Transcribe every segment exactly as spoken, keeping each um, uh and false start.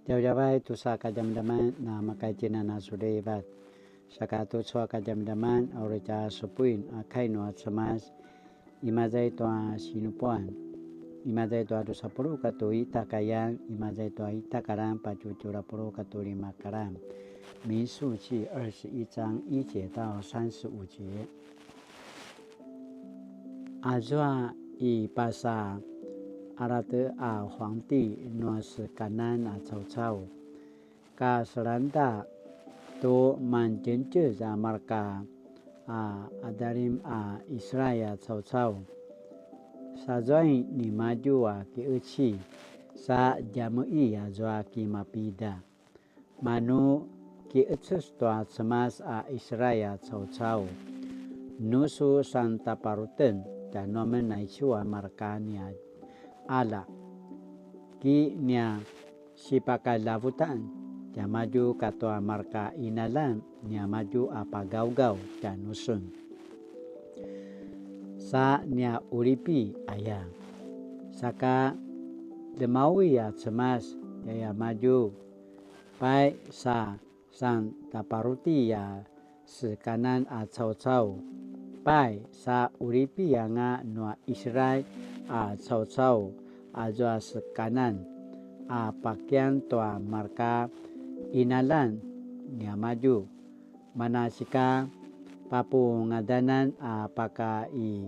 Djavadjavay tusa kadjamadjaman na makaitjinan a sulivat. Saka tucu a kadjamadjaman a uri tja supuin a kai nua Cemas, imaza i tua sinupuan, imaza i tua dusa puluq katua ita kayan, imaza i tua ita karan patje tjelu a puluq katua lima karan. 民数记二十一章一节到三十五节。 Azua i pasa Arad a huangti nua se Kanan a caucau, ka selangeda tu mangtjengtjez a marka a Adalim a Israil a caucau. Sa zuai nimadju a kiqeci, sa djameqi azua kimapida. Manu kiqeces tua Cemas a Israil a caucau, nu su santaparuten tjanuamen aicu a marka nia qalja, ki nia sipakaljavutan tiamadju katua marka qinaljan niamadju a pagawgaw tjanusun. Sa nia qulipi aya, saka djemaui a Cemas tjaiamadju. Pai sa santaparuti a se Kanan a caucau. Pai sa qulipi anga nua Israil a caucau azua se Kanan a pakian tua marka qinaljan niamadju. Manasika papungadanan a paka i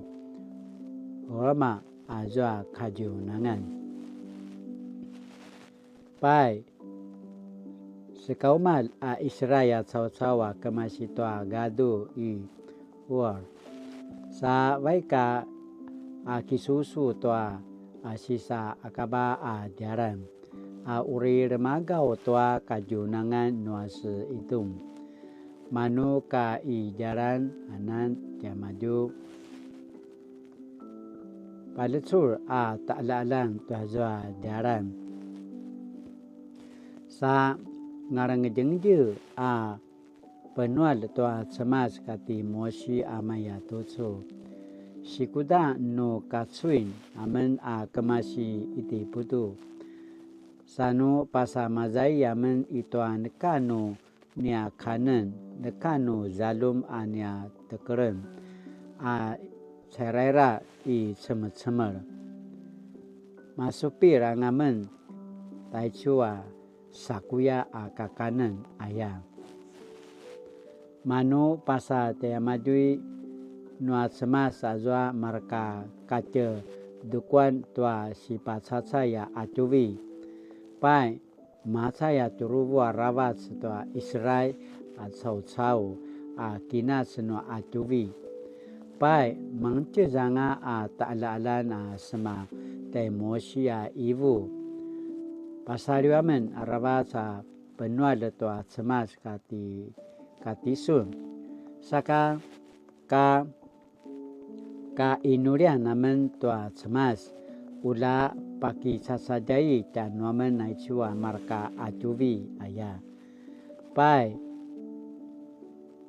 Horma azua kadjunangan. Pai, sekaumalj a Israil a caucau a kemasi tua gadu i Ur, sa vaik a kisusu tua a sisa Akaba a djalan, a uri lemagaw tua kadjunangan nua se Idum. Manu ka i djalan anan tiamadju, palecul a taqaljaqaljan tuazua djalan. Sa ngalengedjengedje a penualj tua Cemas kati Mosi a maya tucu: Sikuda nu kacuin amen a kemasi Itiputu, sa nu pasamazai amen i tua neka nu nia kanen, neka nu zaljum a nia tekelen a cairaira i cemecemel. Masupil anga men taicu a sakuya a kakanen aya. Manu pasa tiamadju nua Cemas azua marka katjedukuan tua sipacacay a qatjuvi. Pai, macay a tjuruvu aravac tua Israil a caucau a kinac nua qatjuvi. Pai, mangtjez anga a taqaljaqaljan a sema tjai Mosi a qivu: Pasaliw amen aravac a penualj tua Cemas kati, kati sun. Saka ka, ka inulian amen tua Cemas, ula pakicacadjai tjanuamen aicu a marka qatjuvi aya. Pai,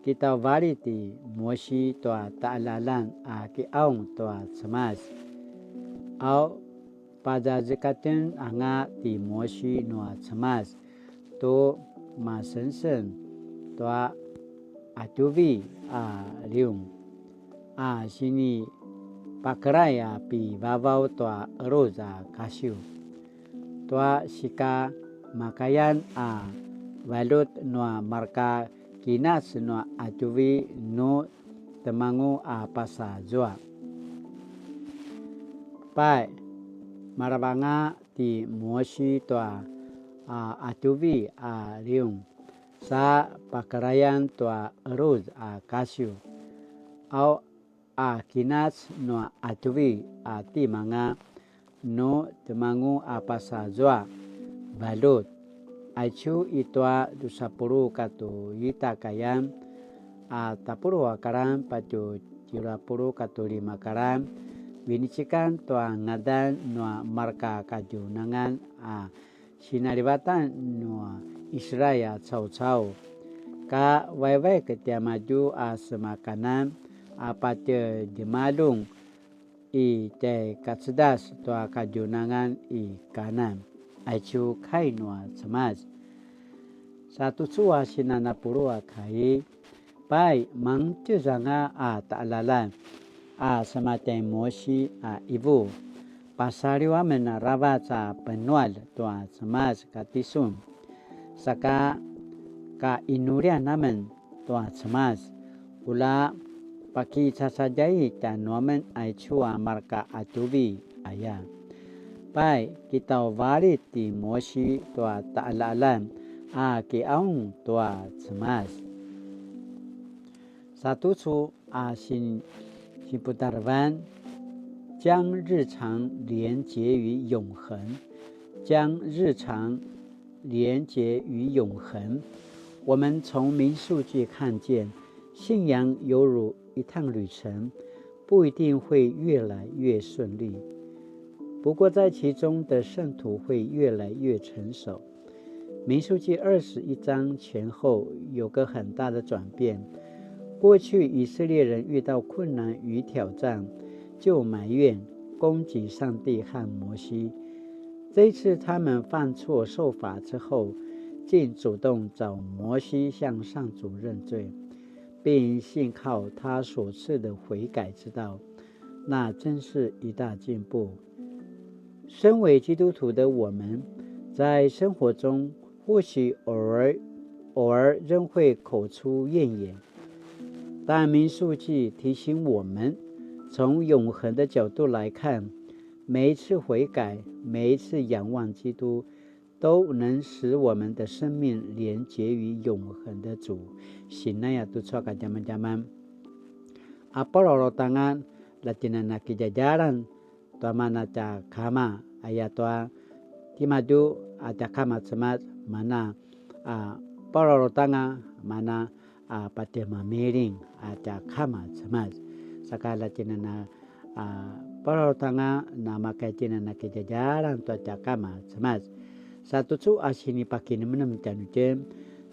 kitauvalit ti Mosi tua taqaljaqaljan a kiqaung tua Cemas. Au, pazazekaten anga ti Mosi nua Cemas tu masengseng tua qatjuvi a liung, a sinipakelay a pivavaw tua eluz a kasiw. Tua sika makayan a valjut nua marka kinac nua qatjuvi nu temangu a pasazua. Pai, malavanga ti Mosi tua a qatjuvi a liung, sa pakelayan tua eluz a kasiw. Au a kinac nua qatjuvi a timanga nu temangu a pasazua, valjut. Aicu i tua dusa puluq katu ita kayan, a tapuluq a karan patje tjelu a puluq katu lima karan, vinecikan tua ngadan nua marka kadjunangan a sinalivatan nua Israil a caucau. Ka vaivaik tiamadju a sema Kanan a patje djemaljun i tjai kacedas tua kadjunangan i Kanan. aicu kai nua Cemas. Sa tucu a sinan a pulu a kai, pai, mangtjez anga a taqaljaqaljan a sema tjai Mosi a ivu, pasaliw amen aravac a penualj tua Cemas katisun, saka kainulian amen tua Cemas, ula pakicacadjai tjanuamen aicu a marka qatjuvi aya. Pai, kitauvalit ti Mosi tua taqaljaqaljan a kiqaung tua Cemas. Sa tucu a sin-, siniputarevan, 將日常連結於永恆，將日常連結於永恆。我們從民數記看見，信仰猶如一趟旅程，不一定會越來越順利，不過在其中的聖徒會越來越成熟。民数記二十一章前後有個很大的轉變。过去以色列人遇到困难与挑战，就埋怨、攻击上帝和摩西。这一次他们犯错受罚之后，竟主动找摩西向上主认罪，并信靠他所赐的悔改之道。那真是一大进步。身为基督徒的我们，在生活中或许偶尔，偶尔仍会口出怨言，但民数记提醒我们，从永恒的角度来看，每一次悔改，每一次仰望基督，都能使我们的生命连结于永恒的主。Sinaya tucu a kadjamadjaman. A palalautanga, la tjinana kidjadjalan tua mana tja kama, ayatua timadju a tja kama Cemas, mana a palalautanga, mana a patjemamiling a tja kama Cemas. Saka la tjinana a palalautanga, na maka tjinana kidjadjalan tua tja kama Cemas. Sa tucu a sinipakinemnem tjanuitjen,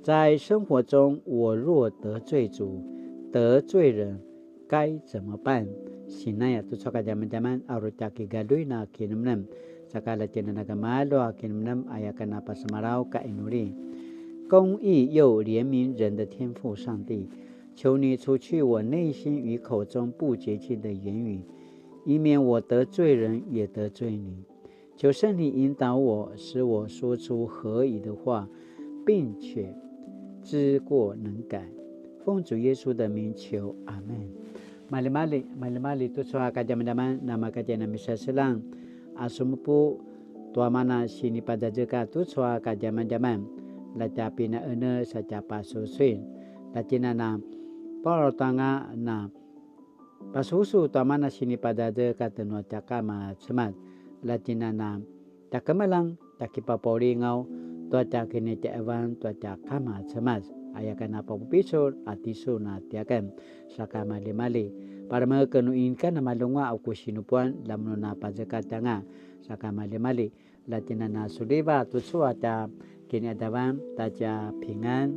在生活中我若得罪主、得罪人，该怎么办？Sinaya tucu a kadjamadjaman a uri tja kigaljuin a kinemnem. Saka la tjinana kamalu a kinemnem aya ken a pasemalaw ka inuli. 公义又怜悯人的天父上帝，求你除去我内心与口中不洁净的言语，以免我得罪人也得罪你。求圣灵引导我，使我说出合宜的话，并且知过能改。奉主耶稣的名求，阿们。Malimali, malimali tucu a kadjamadjaman, na maka tjinana misaseljang a sumupu tua mana sinipadjadjeka tucu a kadjamadjaman, la tja pinaene sa tja pasusuin, la tjinana palalautanga na pasusu tua mana sinipadjadjeka tjanua tja kama Cemas, la tjinana tja kemeljang, tja kipapaulingaw tua tja kinitjaevan tua tja kama Cemas, aya ken a papupicul a tisun a tiaken. Saka malimali, parameken nu inika na malunguaq a ku sinupuan, la mun a pazekatjanga. Saka malimali, la tjinana suliva tucu a tja kiniqadavan ta tja pingan.